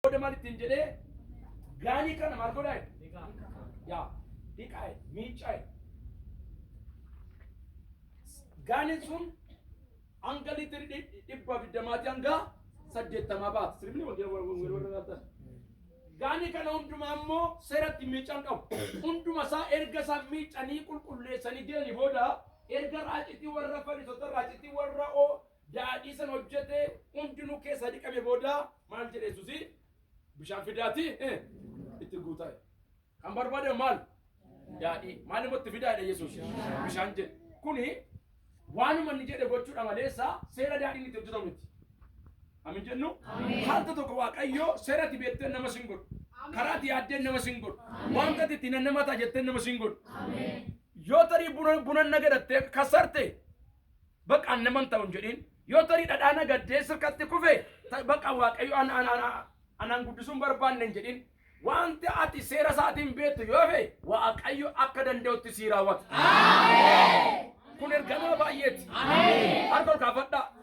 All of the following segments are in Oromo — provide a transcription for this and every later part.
Booda maal ittiin jedhee gaanii kana maal godhaa jedhe? Yaa dhiqaa jedhe, miiccaa jedhe. Gaaniin sun hanga liitiri 120ti hanga 80 baata. Siribni wangeela warra warra laatan. Gaanii kana hundumaa immoo seeratti miiccan qabu. Hunduma isaa erga isaan miiccanii qulqulleessanii ga'anii booda erga raacitii warra fariisota raacitii warra oo daadhii sana hojjete hundinuu keessaa dhiqame booda maal jedhe Yesuusi? Bishaan fidaati itti guutaa. Kan barbaade maal? Daadhii. Maal immoo itti fidaa jedhe Yesuus? Bishaan jedhe. Kuni waanuma inni jedhe gochuudha maleessa seera daadhiin itti hojjetamu miti. Amin jennu? Halta tokko Waaqayyo seera itti beektee nama sin godhu. Karaa itti yaaddee nama sin godhu. Wanta itti ittiin nama ta'a jettee nama sin godhu. Yoo tarii buna nagadattee kasarte Baqa an naman ta'u hin jedhin. Yoo tarii dhadhaa nagaddee sirkatti kufe baqa Waaqayyo anaan guddisuu hin barbaanne hin jedhin. Wanti ati seera isaatiin beektu yoo hafe Waaqayyo akka danda'utti sii raawwata. Kun ergaa nama baay'eeti. Harka ol kaafadhaa.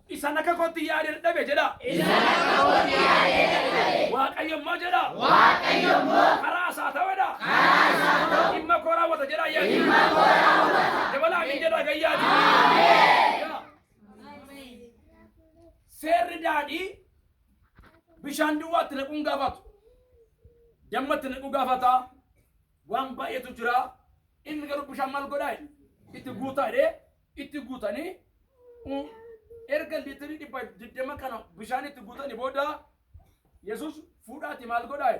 Isan akka kootti yaade dadhabe jedha. Isan akka kootti yaade dadhabe. Waaqayyo immoo jedha. Waaqayyo immoo. Karaa isaa ta'u jedha. Karaa isaa ta'u. Dhimma koo raawwata jedha ayyaati. Dhimma koo raawwata. Dabalaa amiin jedha gayyaati. Ameen. Seerri daadhii bishaan duwwaatti naquun gaafatu. Dammatti naquu gaafata. Waan baay'eetu jira. Inni garuu bishaan maal godhaa? Itti guutaa jedhee itti guutanii erga liitirii 120 kana bishaan itti guutanii booda Yesuus fuudhaati maal godhaa?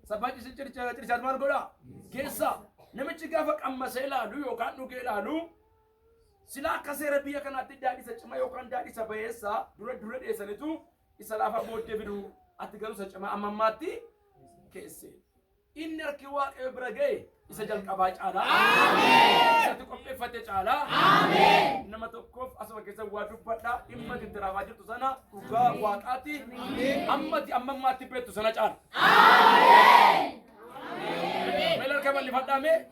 Sabbaa circhaati maal godhaa? Keessa namichi gaafa qammasee ilaalu yookaan dhugee ilaalu sila akka seera biyya kanaatti daadhisa cimaa yookaan daadhisa bayeessa dura dura dhiyeessanitu isa laafaa booddee fidu ati garuu isa cimaa amma ammaatti keesse. Inni harki Waaqayyo bira ga'e isa jalqabaa caalaa. Isatti qopheeffate caalaa. Nama tokkoof asuma keessa waa dubbadha. Dhimma itti raafaa jirtu sana dhugaa Waaqaati. Ammati amma ammaatti beektu sana caala. Mee harka bal'ifadhaa mee.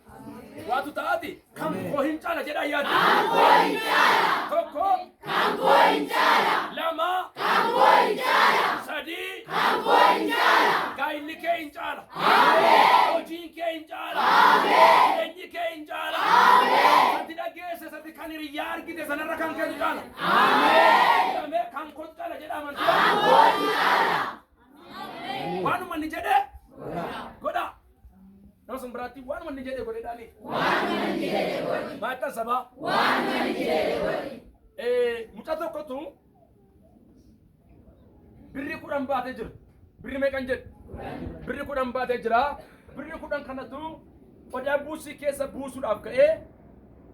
Waatu ta'aati. Kan koo hin caala jedhaa yaadi. Kan koo hin caala. Tokko. Kan koo hin caala. Lama. Kan koo hin caala. Sadii. Kan koo hin caala. Gaa'illi kee hin caala. Ameen. Hojiin kee hin caala. Ameen. Jireenyi kee hin caala. Ameen. Sati dhageesse sati kan hiriyyaa argite sanarra kan keetu caala. Ameen. Ameen. Kan koo caala jedhaa amantii. Kan koo hin caala. Waanuma inni jedhe godha. Nama sun biraatti waanuma inni jedhe godhe dhaani. Maattan sabaa. Mucaa tokkotu birri 10 baatee jira. Birri meeqan jedhe? Birri 10 baatee jira. Birri 10 kanatu qodaa buusii keessa buusuudhaaf ka'ee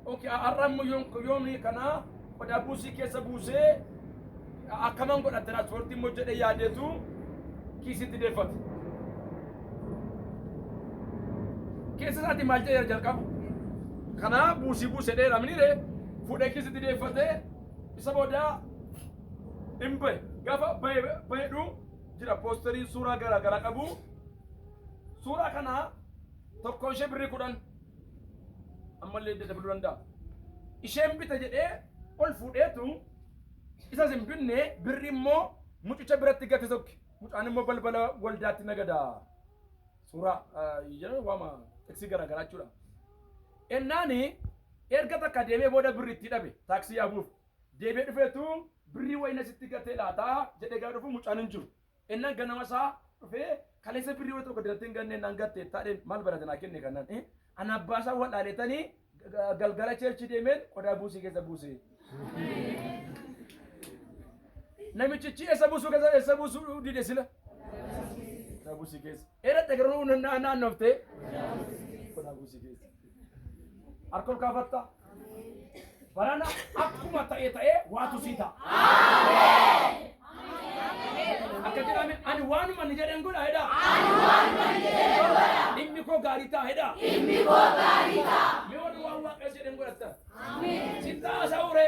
okay, har'a immoo yoomni kana qodaa buusii keessa buusee akkaman godha tiraanspoortii immoo jedhee yaadeetu kiisitti deeffate. Keessa isaatti maal jedheera jalqaba? Kanaa buusii buusee dheeraa miniire fuudhee kiisitti deeffatee isa booda hin bahe. Gaafa bahedhu jira poosteriin suuraa garaa garaa qabu. Suuraa kana tokkoon ishee birrii 10 ammallee dabaluu danda'a. Isheen bita jedhee ol fuudheetu isas hin binne birri immoo mucicha biratti gate sokke. Mucaan immoo balbala waldaatti nagada. Suuraa jedhama waama tiksii garaa garaa jechuudha. Ennaani erga takka deemee booda birri itti dhabe taaksii yaabuuf deebi'ee dhufeetu birrii wayina sitti gatee laataa jedhee gara dhufu mucaan hin jiru. Ennan ganama isaa dhufee kaleessa birrii wayii tokko diratti hin ganne naan gatte taadheen maal barate naa kenne kanaan. Ana abbaa isaa wal'aaletanii galgala cheerchi deemeen qodaa buusii keessa buuse. Namichichi eessa buusuu keessa eessa buusuu dide sila? Qodaa buusii keessa. Eera garuu naannoftee qodaa buusii keessa. Harka ol kaafatta. Barana akkuma ta'e ta'ee waatu sii ta'a. Akka jedhame ani waanuma ni jedhen godha jedha. Dhimmi koo gaarii ta'a jedha. Dhimmi koo gaarii ta'a. Mee warri waan waaqayyo jedhen godhattan. Si ta'a ure.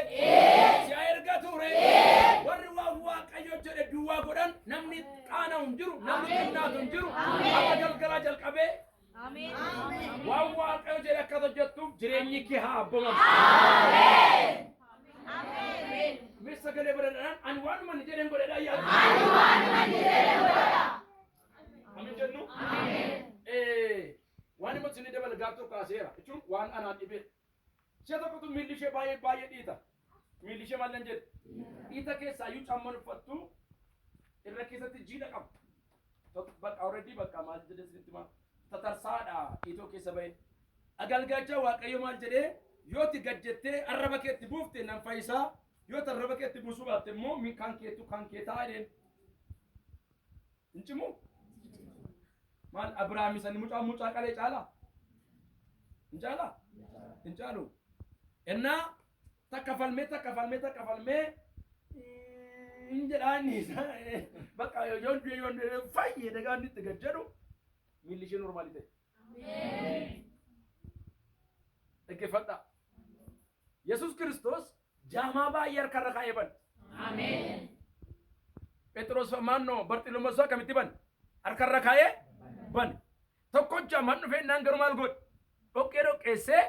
Si haa ergatu ure. Warri waan waaqayyo jedhe duwwaa godhan namni qaana'u hin jiru namni xinnaatu hin jiru. Akka galgalaa jalqabee waan Waaqayyo jedhe akka hojjettuuf jireenyi kee haa abboomamu. Mee sagalee bareedaadhaan ani waanuma inni jedheen godhedha yaadu. Ani waanuma inni jedheen godha. Amin jennu. Waan immoo isin dabala gaaf tokko kaaseera jechuun waan anaan dhibee. Ishee tokkotu miilli ishee baay'ee baay'ee dhiita. Miilli ishee maal nan jedhe? Dhiita keessaa iyyuu caamman uffattu irra keessatti jiidha qaba. Tokko bakka already bakka maal jedhe isinitti himaa tatarsaadha dhiitoo keessa ba'e. Agalgaacha Waaqayyo maal jedhee yoo ati gad jettee arraba keetti buufte nan fayyisaa yoo ati arraba keetti buusuu baatte immoo mi kan keetu kan kee ta'a jedheen. Hin cimu? Maal Abiraam isa inni mucaa mucaa qalee caalaa? Hin caalaa? Hin caalu. Ennaa takka falmee takka falmee takka falmee hin jedhaa inni bakka yoon du'e yoon du'e fayyee dagaa inni itti gad jedhu miilli ishee normaalii ta'e. Dhaggeeffadhaa. Yesuus Kiristoos jaamaa baay'ee harkarra kaa'ee bane. Phexros maannoo Barxilomoos akkamitti bane? Harkarra kaa'ee bane. Tokko jaamaan dhufee innaan garuu maal godhe? Dhoqqee dhoqqeessee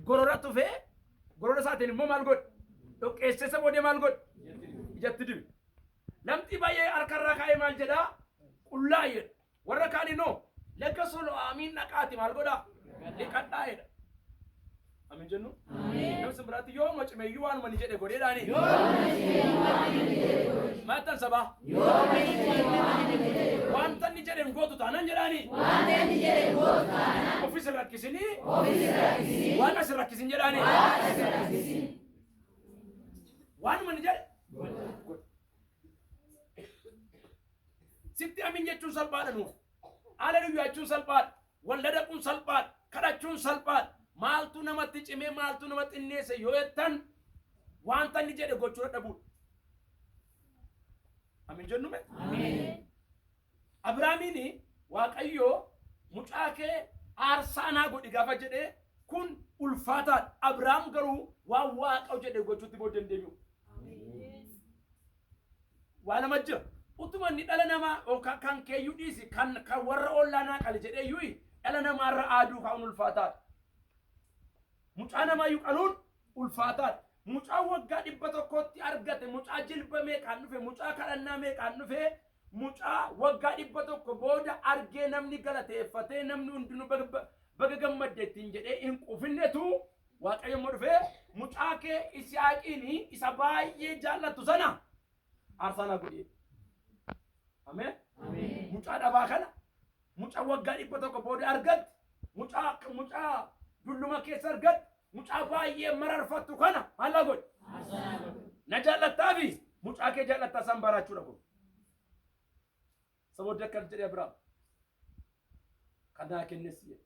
gorora tufee gorora isaatiin immoo maal godhe? Dhoqqeessee isa booddee maal godhe? Ijatti dibe. Lamxii baay'ee harkarra kaa'ee maal jedhaa? Qullaa jedha. Warra kaaniinoo laga Solo'aamiin dhaqaati maal godhaa? Dhiqadhaa jedha. Amin jennu? Namni sin biraatti yooma cimeeyyuu waanuma ni jedhe godheedhaani. Maattan sabaa? Wanta inni jedhe hin gootu taanaan jedhaani. Wanta inni jedhe hin gootu taanaan. Ofis hin rakkisinii. Ofis hin rakkisin. Waaqa sin rakkisin jedhaani. Waaqa sin rakkisin. Waanuma inni jedhe godhe. Sitti amin jechuun salphaadha nuuf. Haleluyaa jechuun salphaadha. Walda dhaquun salphaadha. Kadhachuun salphaadha. Maaltu namatti cimee maaltu nama xinneesse yoo jettan wanta inni jedhe gochuu dadhabuudha. Amin jennume? Abiraamiin Waaqayyo mucaa kee aarsaa naa godhi gaafa jedhee kun ulfaataadha. Abiraam garuu waan Waaqayyo jedhe gochuutti booddee hin deebi'u. Waa lama jira. Utuma inni dhala namaa yookaan kan keeyyuu dhiisi kan kan warra ollaa naa qali jedhee iyyuu dhala namaarra aaduu kaa'uun ulfaataadha. Mucaa namaayyuu qaluun ulfaataadha. Mucaa waggaa 100tti argate, mucaa jilba meeqaan dhufe, mucaa kadhannaa meeqaan dhufe, mucaa waggaa 100 booda argee namni galateeffatee namni hundinuu baga baga gammadde ittiin jedhee hin quufinnetu Waaqayyo immoo dhufee mucaa kee Isihaaqiin isa baay'ee jaallattu sana aarsaa naa godhi. Ameen. Mucaa dhabaa kana mucaa waggaa 100 booda argatte mucaa mucaa dulluma keessa argatte mucaa baay'ee mararfattu kana maal naa godhi? Na jaallattaafi mucaa kee jaallattaa san baraachuudha kun. Isa booddee akkas jedhee Abiraam. Kan naa kennes jedhe.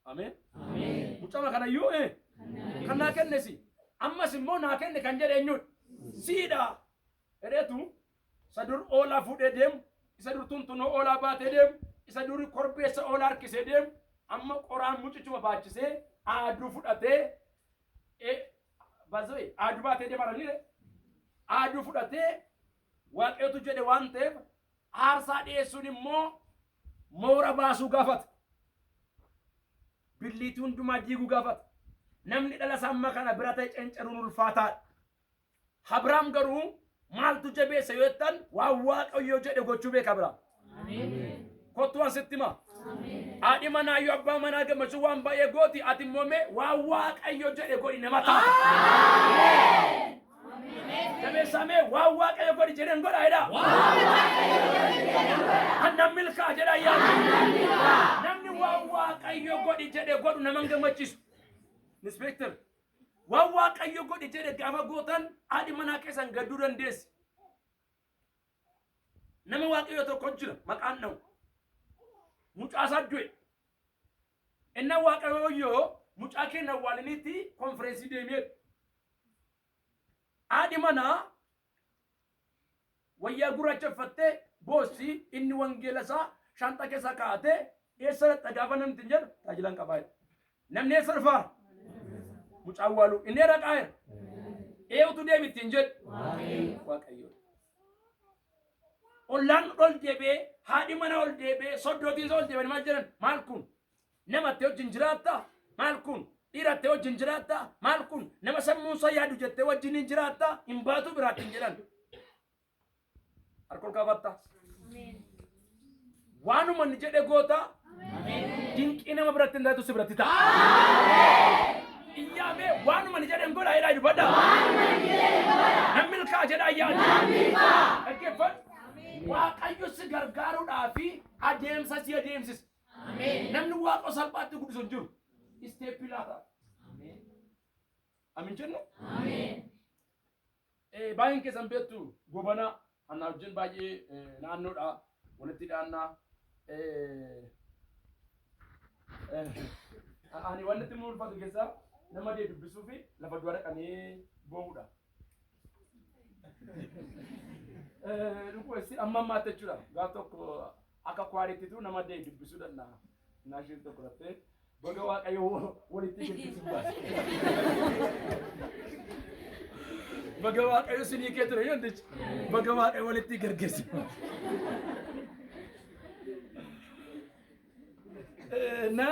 Ameen. Mucama kanayyuu kan naa kennes ammas immoo naa kenne kan jedhe eenyudha? Siidha. Jedheetu isa dur oolaa fuudhee deemu, isa dur tuntunoo oolaa baatee deemu, isa dur korbeessa oolaa harkisee deemu, amma qoraan mucichuma baachisee aaduu fudhatee bazawee aaduu baatee deema jiranii aaduu fudhatee Waaqayyotu jedhe waan ta'eef aarsaa dhiyeessuun immoo moora baasuu gaafata. Billiitii hundumaa diiguu gaafata. Namni dhala isaa amma kana bira ta'e cencaruun ulfaataadha. Abrahaam garuu maaltu jabeessa yoo jettan waan Waaqayyo jedhe gochuu beeka Abrahaam. Kottu waan sitti himaa. Haadhi manaa yoo abbaa manaa gammachuu waan baay'ee gooti ati immoo mee waan Waaqayyo jedhe godhi nama taata. Jabeessaa mee waan Waaqayyo godhi jedheen godha jedhaa. Annan milkaa jedha yaadu. Namni waan Waaqayyo godhi jedhe godhu nama hin gammachiisu. Inspector waan Waaqayyo godhi jedhe gaafa gootan haadhi manaa keessan gadduu dandeessi. Nama Waaqayyo tokko jira maqaan dha'u. Mucaa isaa du'e. Inna Waaqayyo yoo mucaa keenya awwaaliniitti konfireensii deemee haadhi manaa wayyaa gurraacha uffattee boossi inni wangeela isaa shaanxaa keessa kaa'atee eessa dhaqxa gaafa namni hin jedhu tajaajilan qabaa jedha. Namni eessa dhufaa? Mucaa awwaaluu. Inni dhaqaa jira. Eewutu deemi ittiin jedhu? Waaqayyo. Ollaan ol deebi'ee, haadhi mana ol deebi'ee, soddootiin ol deebi'anii maal jedhan? Maal kun? Namatti wajjin jiraattaa? Maal kun? Dhiirattee wajjin jiraatta maal kun nama sammuunsaa yaadu jettee wajjin hin jiraatta hin baatu biraatti hin jedhan. Harka ol kaafatta. Waanuma inni jedhe goota dinqii nama biratti hin taatu si biratti ta'a. Iyyaamee waanuma inni jedhe hin godha jedhaa dubbadha. Nan milkaa jedhaa yaadu. Dhaggeeffadhu. Waaqayyo si gargaaruudhaa fi adeemsa si adeemsisa. Namni waaqa salphaatti guddisu hin jiru. Isteeppii laata. Amin jennu? Baay'een keessan beektu gobanaa anaa wajjin baay'ee naannoodha walitti dhiyaannaa. Ani waan natti mul'atu keessaa nama dee dubbisuu fi lafa du'a dhaqanii boo'uudha. Dhukkubessi amma ammaatti jechuudha. Gaaf tokko akka kwaariittitu nama dee dubbisuu danda'a. Naashii tokko rattee baga waaqayyo walitti dubbisuu baase. Baga waaqayyo sinii kee ture yontichi. Baga waaqayyo walitti gargeessu. Na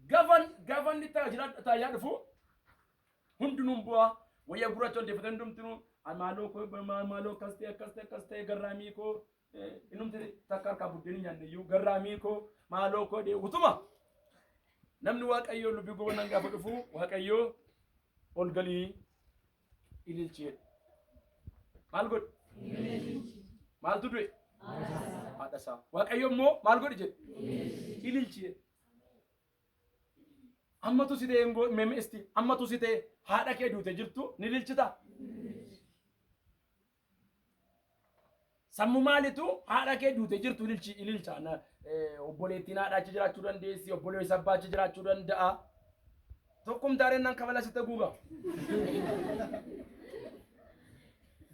gafan gafan inni tajaajila dhufu hundinuun bu'aa wayya gurraacha ol deeffatan hundumtinuu maaloo koo maaloo akkas ta'e akkas ta'e akkas ta'e garraamii koo innumti takka harkaa buddeen hin nyaanne iyyuu garraamii koo maaloo koo dhee utuma namni waaqayyoo lubbii gobanaan gaafa dhufu waaqayyoo ol galii ililchi jedhe. Maal godhe? Maaltu du'e? Haadha isaa. Waaqayyo immoo maal godhe jedhe? Ililchi jedhe. Ammatu si ta'e memeesti ammatu si ta'e haadha kee duute jirtu ni ililchita. Sammuu maalitu haadha kee duute jirtu ililchi ililcha. Obboleettiin haadha achi jiraachuu dandeessi, obboleessi abbaa achi jiraachuu danda'a. Tokkumtaareen nan kabala sitti guuga.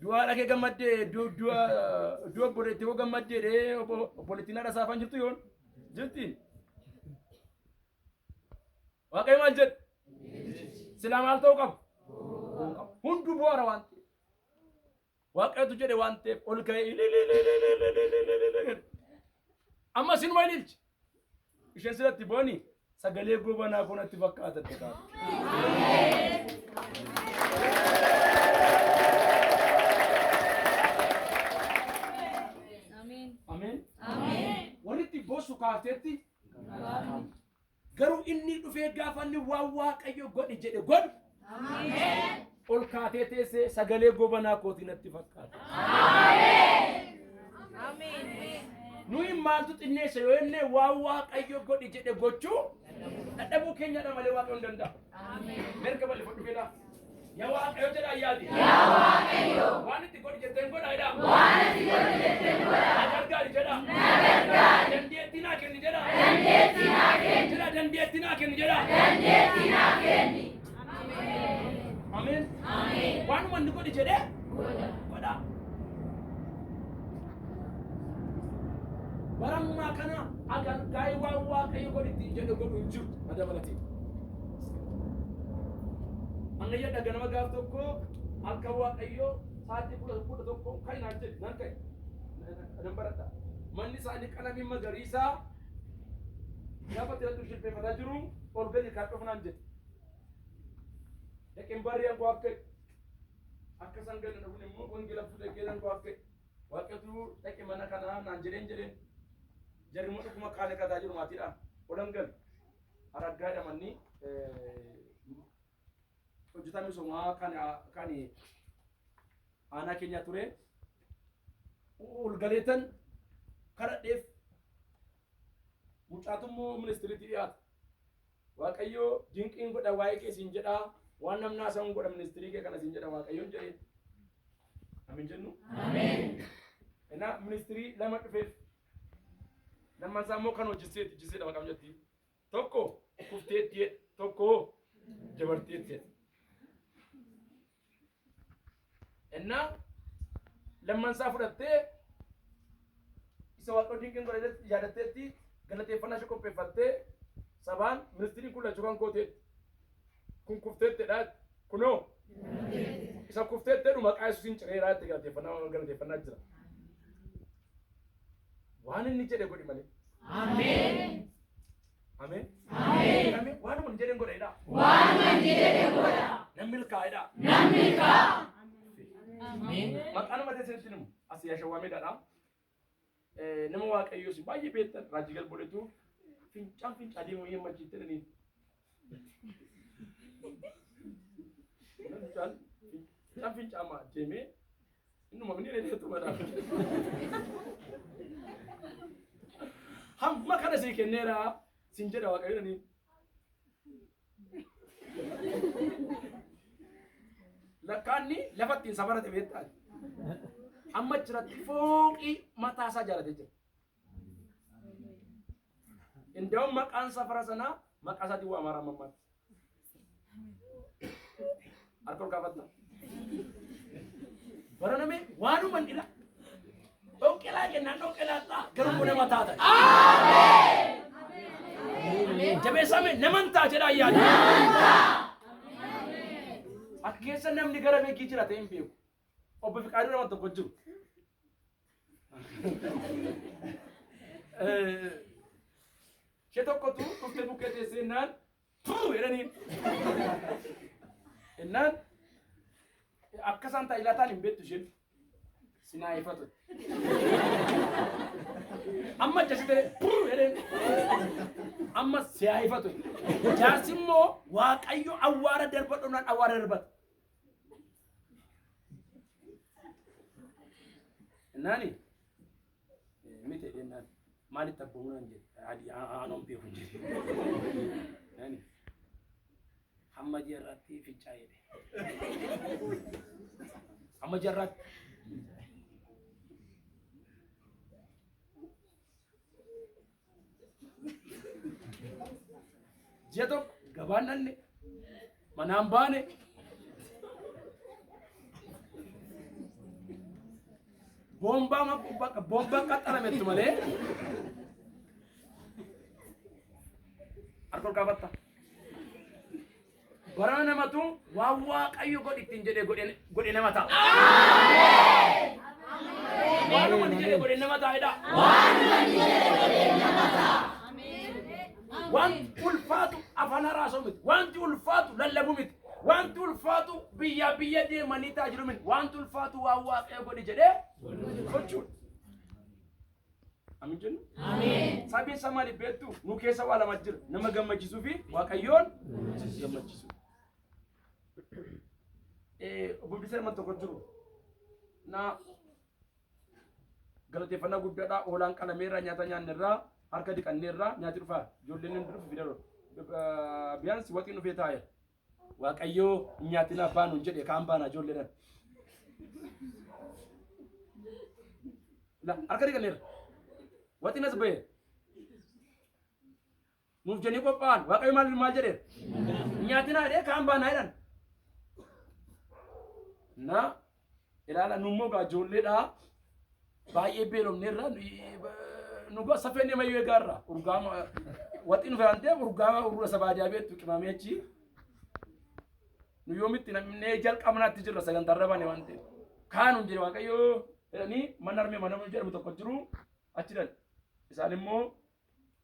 Du'a haadha kee gammaddee du'a du'a obboleettii koo gammaddee dhee obboleettiin haadha isaa afaan jirtu yoon jirti. Waaqayyo maal jedhe? Silaa maal ta'uu qaba? Hunduu bu'aara waan ta'eef. Waaqayyotu jedhe waan ta'eef ol ka'ee ililililililililililil. Amma sinuma ililchi. Isheen silatti booni sagalee gobanaa kun natti fakkaata itti kaatu. Ameen. Ameen. Ameen. Warri itti boossu kaafteetti garuu inni dhufee gaafa inni waan waaqayyo godhi jedhe godhu ol kaatee teessee sagalee gobanaa kootii natti fakkaata. Nuyi maaltu xinneessa yoo jenne waan waaqayyo godhi jedhe gochuu dadhabuu keenyadha malee waaqayyo hin danda'a. Mirga bal'ifadhu fedhaa. Yaa Waaqayyo jedhaa yaadi. Yaa Waaqayyo. Waan itti godhi jetteen godha jedhaa. Waan itti godhi jetteen godha. Na gargaari jedhaa. Na gargaari. Dandeettii naa kenni jedhaa. Dandeettii naa kenni. Jedhaa dandeettii naa kenni jedhaa. Dandeettii naa kenni. Ameen. Ameen. Waanuma inni godhi jedhee godha. Bara ammaa kana agalgaa'ii waan Waaqayyo godhi ittiin jedhe godhu hin jiru na dabalatee. Annayya dhaga nama gaaf tokko halkan Waaqayyo sa'aatii 11 ka'i naan jedhe nan ka'e. Nan baradha. Manni isaanii qalamii magariisaa gaafa tiratu shilpeeffataa jiru ol gadi kan dhufu naan jedhe. Dhaqeen barri angoo akka akka isaan gadi dhufun immoo wangeela fuudhee geelan koo akka Waaqayyotu dhaqi mana kanaa naan jedheen jedheen. Jarri immoo dhuguma kaane kataa jiru maatiidhaan. Olan galu. Araggaa jedhamanni hojjetaa misoomaa kan kan aanaa keenyaa ture. Ol galeetan kadhadheef mucaatu immoo ministiriitti dhiyaata. Waaqayyo dinqiin godha waa'ee kee siin jedha waan namni haasa'uun godha ministirii kee kana siin jedha Waaqayyoon jedhee. Amin jennu. Ameen. Innaa ministirii lama dhufeef lamman isaa immoo kan hojjiseeti hojjiseedha maqaan jetti. Tokko kufteetti jedhe tokko jabarteetti jedhe. Innaa lamman isaa fudhattee isa waaqayyo dinqiin godhe yaadatteetti galateeffannaa ishee qopheeffattee sabaan ministiriin kun lachuu kan gooteetti. Kun kufteettidha kunoo isa kufteettedhu maqaa Yesuusiin cireeraa itti galateeffannaa galateeffannaa jira. Waan inni jedhe godhi malee. Ameen. Ameen. Ameen. Waanuma hin jedhen godha jedhaa. Waanuma inni jedhe godha. Nan milkaa'a jedhaa. Nan milkaa'a. Maqaa nama teessanitti himu. Asii Ashawaa Meedaadha. Nama Waaqayyoo si baay'ee beektan Raajii Galboleetu fincaan fincaa deemu yemma achitti jedhanii. Fincaan fincaan fincaamaa deemee innuma minni reetu madhaa. Hamma kana sii kenneera siin jedha Waaqayyo jedhanii. Lakkaanni lafa ittiin safarate beektaa. Amma jiratti fooqii mataa isaa jaalatee jira. Indaa'uun maqaan safara sanaa maqaa isaatiin waamaara amma ammaatti. Harka ol kaafatta. Baraname waanuma hin dhila. Dhoqqelaa jennaan dhoqqelaa ta'a garuu nama taata. Jabeessame naman ta'a jedhaa yaada. Akka keessa namni gara beekii jira ta'e hin beeku. Obbo Fiqaaduu nama tokko jiru. Ishee tokkotu dhuftee bukkee teessee jennaan tuu jedhaniin. Jennaan akka isaan tajaajilaa ta'an hin beektu isheen. Sinaa ifatu. Amma achasi ta'e tuu jedheen. Amma siyaa ifatu. Jaarsi immoo Waaqayyo awwaara darbadhu naan awwaara darbata. Jennaani miti jennaan maalitti abboomuu naan jedhe adii aanoon beeku hin jedhe. Jennaani hamma ji'a irraatti fincaa jedhe. Hamma ji'a irraatti. Ji'a tokko gabaan dhanne manaan baane. Boombaa bakka boombaan qaxxaramettu malee. Harka ol kaafatta. Bara namatu waan Waaqayyo godhi ittiin jedhee godhe nama ta'a. Waanuma inni jedhe godhe nama ta'a jedha. Wanti ulfaatu afaan haraasuu miti. Wanti ulfaatu lallabuu miti. Wanti ulfaatu biyyaa biyya deemanii tajaajiluu miti. Wanti ulfaatu waan Waaqayyo godhi jedhee gochuudha. Amin jennu? Sababiin isaa maaliif beektu? Nu keessa waa lama jira. Nama gammachiisuu fi Waaqayyoon gammachiisuu. Obbo Bilisa nama tokko jiru. Na galateeffannaa guddaadha. Hoolaan qalameerraa nyaata nyaannerraa harka dhiqanneerraa nyaati dhufaa. Ijoolleen hin dhufu fidee biyaansi waxiin dhufee taa'eera. Waaqayyoo hin nyaatinaa baanu jedhe kaan baana ijoolleedhaan. La harka dhiqanneerra. Waxiin as ba'e. Nuuf jennee qophaa'an. Waaqayyo maal maal jedheera? Nyaatinaa jedhee kaan baanaa jedhan. Na ilaala nu immoo gaa ijoolleedhaa baay'ee beelofneerra nu gaa safeen nama yoo eegaarra urgaa waxiin dhufe waan ta'eef urgaa urga sabaadiyaa beektu qimamee achi nu yoomitti namni jalqabnaatti jirra sagantaarra baane waan ta'eef kaan hun jedhe Waaqayyo jedhanii mana armee mana jedhamu tokko jiru achi dhan isaan immoo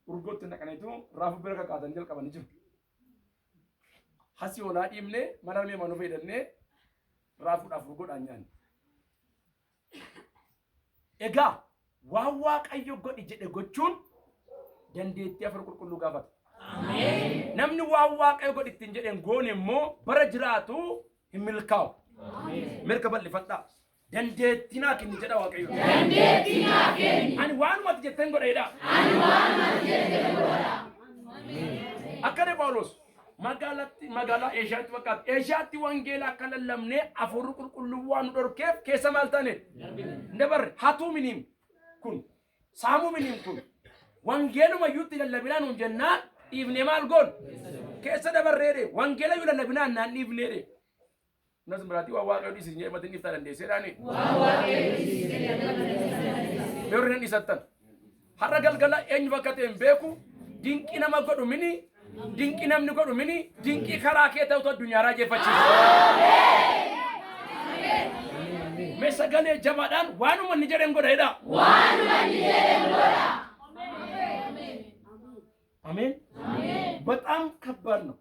urgootti naqaniitu raafuu bira kakaatanii jalqabanii jiru. Hasii olaa dhiibnee mana armee manuu fayyadamnee raafuudhaaf urgoodhaan nyaanne. Egaa waan Waaqayyo godhi jedhe gochuun dandeettii afur qulqulluu gaafata. Namni waan Waaqayyo godhi ittiin jedheen goone immoo bara jiraatu hin milkaa'u. Mirga bal'ifadhaa. Dandeettii naa kenni jedha Waaqayyo. Dandeettii naa kenni. Ani waanuma ati jetteen godha jedha. Ani waanuma ati jetteen godha. Akka jedhe Phaawulos magaalatti magaalaa Eeshiyaatti fakkaata. Eeshiyaatti wangeela akka lallabnee afurri qulqulluu waan nu dhorkeef keessa maal taane? Hin dabarre. Hatuu miniim kun saamuu miniim kun wangeeluma iyyuutti lallabinaa nuun jennaan dhiifnee maal goon? Keessa dabarreedhe. Wangeela iyyuu lallabinaa naan dhiifneedhe. Nas biraatii waan Waaqayyo dhiisis jedhee matiin dhiiftaa dandeesseedhaani. Waan Waaqayyo dhiisis jedhee matiin dhiiftaa. Mee warri hin dhiisattan. Har'a galgala eenyu bakka ta'e hin beeku. Dinqii nama godhu mini. Dinqii namni godhu mini. Dinqii karaa kee ta'utu addunyaa raajeffachiisa. Mee sagalee jabaadhaan waanuma inni jedheen godha jedhaa. Waanuma inni jedheen godha. Ameen. በጣም ከባድ ነው።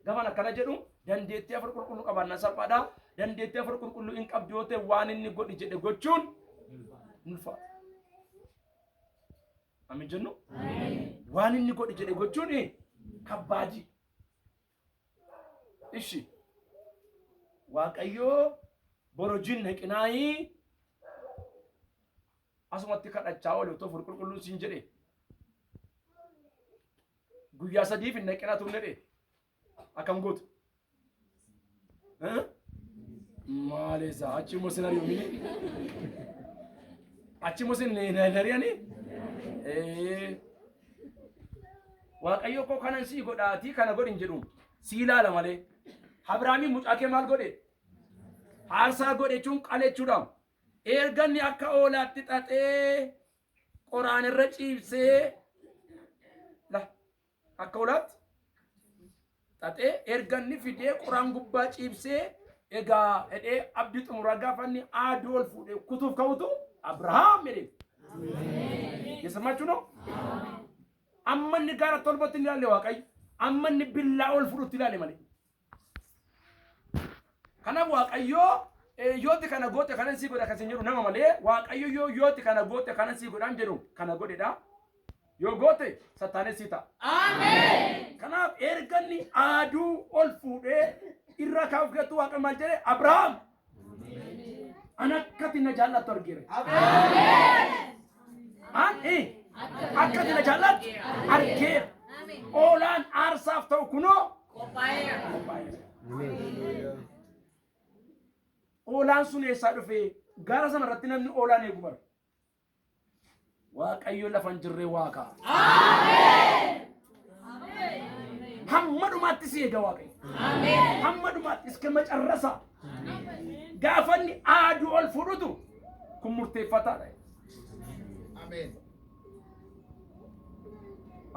Gaafan akkana jedhu dandeettii hafuura qulqulluu qabaannaan salphaadha. Dandeettii hafuura qulqulluu hin qabdu yoo ta'e waan inni godhi jedhe gochuun hin ulfaata. Amin jennu? Waan inni godhi jedhe gochuun kabbaadi. Ishi. Waaqayyoo borojin naqinaayii asumatti kadhachaa oole otoo hafuura qulqulluun siin jedhe. Guyyaa sadiif hin naqinaa turne dhe. Akkam gootu? Maal eessa achi immoo sin ari'u mini? Achi immoo sin hin ari'ani? Waaqayyo koo kanan sii godhaatii kana godhin jedhu sii ilaala malee. Abrahaamiin mucaa kee maal godhe? Aarsaa godhe jechuun qale jechuudha. Erga inni akka oolaatti xaxee qoraan irra ciibsee la akka oolaatti xaxee erga inni fidee qoraan gubbaa ciibsee egaa hidhee abdii xumuraa gaafa inni aaduu ol fuudhee kutuuf ka'utu Abrahaam jedhee. የሰማችሁ ነው። Amma inni gaara tolbatti hin ilaalle Waaqayyo. Amma inni billaa ol fudhutti ilaale malee. Kanaaf Waaqayyo yooti kana goote kanan sii godha kan jedhu nama malee Waaqayyo yoo yooti kana goote kanan sii godhaan jedhu kana godhedha. Yoo goote sattaanee sii ta'a. Kanaaf erga inni aaduu ol fuudhee irra kaa'uuf gattu Waaqa maal jedhe? Abrahaam, an akkati na jaallattu argeera. An akkati na jaallattu argeera. Oolaan aarsaaf ta'u kunoo qophaa'eera. Oolaan sun eessaa dhufe? Gaara sana irratti namni oolaan eegu bara. Waaqayyo lafa hin jirree waa ka'a. Hamma dhumaatti si eega Waaqayyo. Hamma dhumaatti iska macarrasa. Gaafa inni aaduu ol fudhutu kun murteeffataadha. Ameen.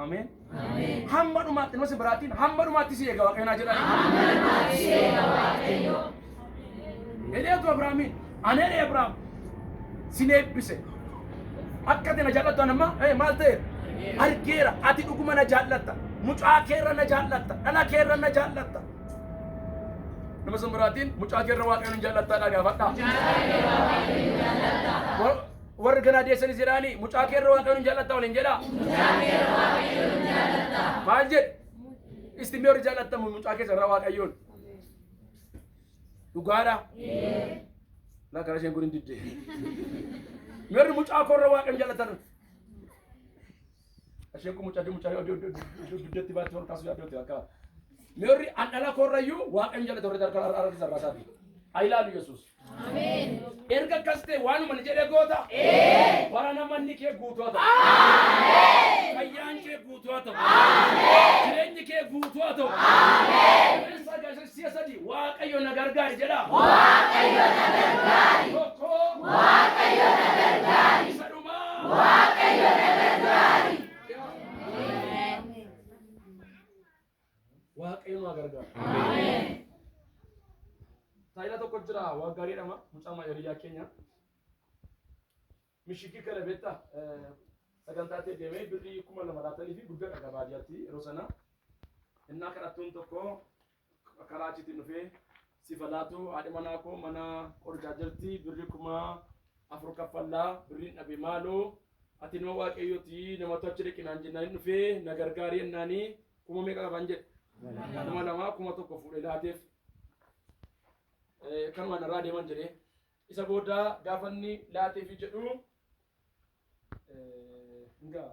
Ameen. Hamma dhumaatti nama si biraatiin hamma dhumaatti si eega Waaqayyo naa jedhan. Jedheetu Abrahaamiin ani jedhee Abrahaam sin eebbise. Akka ati na jaallattu ani amma maal ta'e argeera. Ati dhuguma na jaallatta. Mucaa keerra na jaallatta. Dhala keerra na jaallatta. Nama sun biraatiin mucaa keerra Waaqayyoon hin jaallattaadha gaafadhaa. Warri ganaa deessanis jedhaanii mucaa keerra Waaqayyoon hin jaallatta waliin jedhaa. Maal jedhe? Isti mee warri jaallattamu mucaa keessa irraa Waaqayyoon. Dhugaadha. Laa karaa isheen kun hin didde. Warri mucaa koorra Waaqayyoon jaallatan. Isheen kun mucaa mucaa dugdatti baatti ol kaasuu yaaddooti akka. Warri an dhala koorrayyuu Waaqayyoon jaallatan warri harka harka sarraa isaati. Haa ilaalu Yesuus. Erga akkas ta'e waanuma ni jedhee goota. Bara namanni kee guutuu haa ta'u. Fayyaan kee guutuu haa ta'u. Jireenyi kee guutuu haa ta'u. Si'a sadii Waaqayyo na gargaari jedha. Waaqayyo na gargaari. Tokko. Waaqayyo na gargaari. Isa dhumaa. Waaqayyo na gargaari. Waaqayyo na gargaari. Taayilaa tokko jira waggaa jedhama mucaa hiriyaa keenya. Mishikii kana beektaa sagantaa ta'e deemee birrii 2000 laatanii fi guddaa baadiyyaatti yeroo sana. Innaa kadhattuun tokko karaa achiitiin dhufee sifa laatu haadhi manaa koo mana qorichaa jirti birrii 4000 kaffallaa birriin dhabe maaloo ati nama Waaqayyooti namatu achi dhaqinaan jennaan dhufee na gargaarii jennaanii kuma meeqa qaban jedhe 2000 1000 fuudhee laateef. Kanuma narraa deeman jedhee isa booda gaafa inni laateefi jedhu hingaa